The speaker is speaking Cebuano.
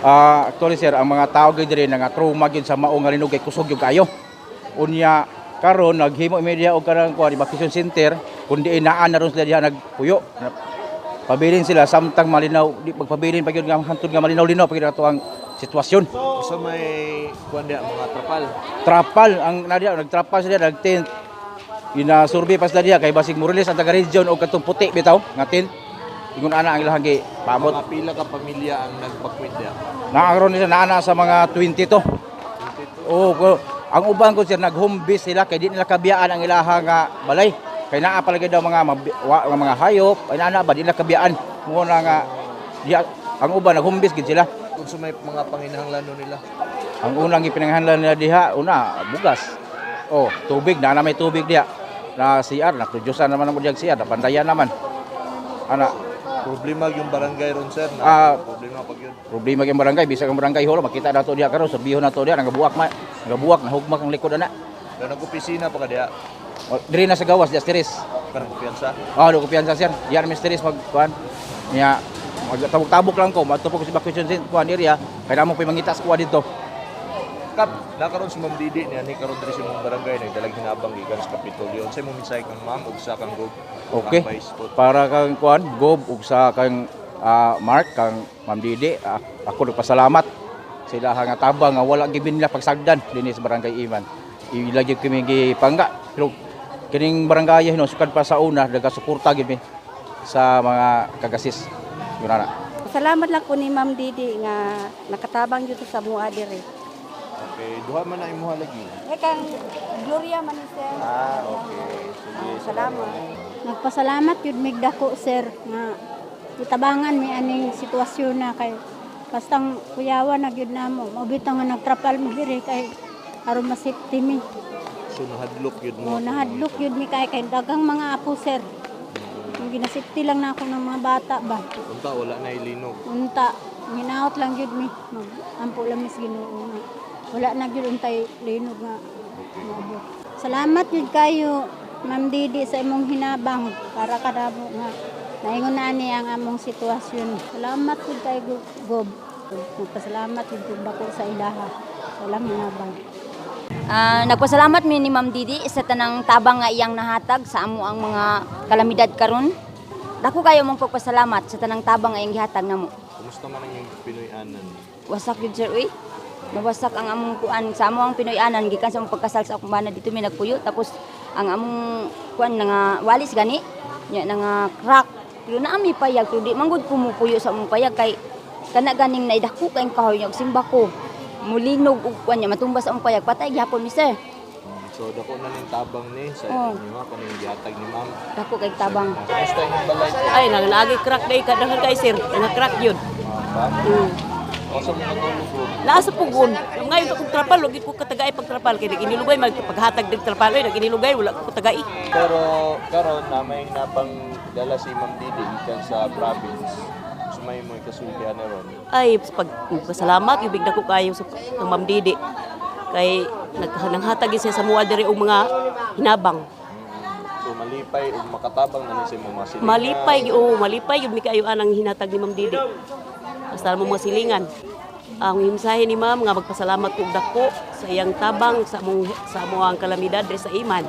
Actually, sir, ang mga tao gyud diri nga trauma gyud sa mao nga linog kay kusog gyud kayo. Unya karon naghimo media og kanang kuan, evacuation center, kundi naa na ron sila diha nagpuyo. Pabilin sila samtang malinaw, di magpabilin pa gyud nga hantod nga malinaw-linaw pa gyud ato ang sitwasyon. So may kuan diha, mga trapal? Trapal ang na diha, nagtrapal sila, nagtent. Ina-survey pa sila diha kay basig mo release ang taga region og katong puti bitaw nga tent. Ingon ana ang ilang gi paabot. Mga pila ka pamilya ang nagbakwit diha? Naakaroon nila naa sa mga 22. Oo, ang uban ko, sir, nag home base sila kay di nila kabiyaan ang ilaha nga balay. Kay naa palagi daw mga nga mga hayop, ay naa ba di nila kabiyaan. Mo na nga di ang uban nag home base gid sila. Kung sa may mga panginahanglanon nila? Ang unang gipinanghanlan nila diha, una, bugas. Oh, tubig, naa na may tubig diha. Na CR, na producer naman ang diyang CR, napandayan naman. Ana, Problema yung barangay ron, sir na problema pag yun. Problema kay barangay, bisag ang barangay hall, makita na to diha karon, sabiho na to diha, nagabuak ma, nagabuak, nahugmak ang likod ana. Pero nag-opisina pa ka diha? O, diri na sa gawas, diha sa tiris. Karang kumpiyansa? Oh, do kumpiyansa, sir. Diha na misteris mag kuan. Nya magtabok-tabok lang ko, madto po ko sa evacuation center kuan area, kay namo pa mangita sa kuan dito. Kap, nakaroon si Ma'am Didi niya ni karon diri sa imong barangay nagdalag hinabang gikan sa Kapitolyo. Unsay mo mensahe kang ma'am ug sa kang Gob? Okay. Kang Vice po? Para kang kuan, Gob ug sa kang Mark, kang Ma'am Didi, ako nagpasalamat sa ilaha nga tabang nga wala gibin nila pagsagdan dinhi sa Barangay Iman. Ilagi kami gipangga. Pero kining barangay no sukad pa sa una nagasuporta gid mi sa mga kagasis. Yun na. Salamat lang ko ni Ma'am Didi nga nakatabang dito sa mua diri. Okay, duha man na imuha lagi. Eh kang Gloria man ni sir. Ah, okay. Sige. Ah, salamat. Nagpasalamat yun mig dako, sir, nga itabangan mi aning sitwasyon na kay bastang kuyawa na gyud namo. Mao bitaw nga nagtrapal mi diri kay aron masafety mi. So nahadlok yun mo? O nahadlok yun mi kay kay daghang mga apo, sir. Ang ginasafety lang na ako ng mga bata ba. Unta wala na ilinog. Unta hinaot lang gyud mi. Mag ampo lang mis Ginoo nga wala na gyud untay linog nga moabot. Salamat gyud kayo, Ma'am Didi, sa imong hinabang para kadamo nga naingon na ni ang among sitwasyon. Salamat gyud kay Gob. Nagpasalamat gyud ko dako sa ilaha sa ilang hinabang. Nagpasalamat mi ni Ma'am Didi sa tanang tabang nga iyang nahatag sa amo ang mga kalamidad karon. Dako kayo mong pagpasalamat sa tanang tabang nga iyang gihatag namo. Kumusta man ang inyong Pinoy-anan? Wasak yun, sir, uy. Nawasak ang among kuan sa amo ang Pinoy-anan gikan sa among pagkasal sa akong bana, dito mi nagpuyo, tapos ang among kuan nga walis gani nya nga crack, pero naa mi payag, pero di man gud kumupuyo sa among payag kay kana ganing naidako kay kahoy nya og simba ko mulinog og kuan nya matumba sa among payag, patay gihapon mi, sir. So dako na ning tabang ni sa inyo ha kaning gihatag ni ma'am. Dako kay tabang. Kumusta inyong balay? Ay, nang naagi crack day kadaghan kay sir, nga crack yun. Asa mo natulog ron? Naa sa pugon. Ngayon akong trapal, wag ko katagaay pag trapal kay naginilugay magpaghatag dig trapal oy, naginilugay wala ko katagaay. Pero karon na may hinabang dala si Ma'am Didi gikan sa province. Sumay mo kasultihan na ron? Ay, pag pasalamat ibig dako kayo sa kang Ma'am Didi. Kay naghananghatag siya sa mua diri og mga hinabang. So malipay ug makatabang na ni sa imong mga silingan. Malipay oo, malipay gyud mi kaayo anang hinatag ni Ma'am Didi. Basta mo mga silingan. Ang himsahe ni Ma'am nga magpasalamat ko og dako sa iyang tabang sa among sa amoang kalamidad diri sa Iman.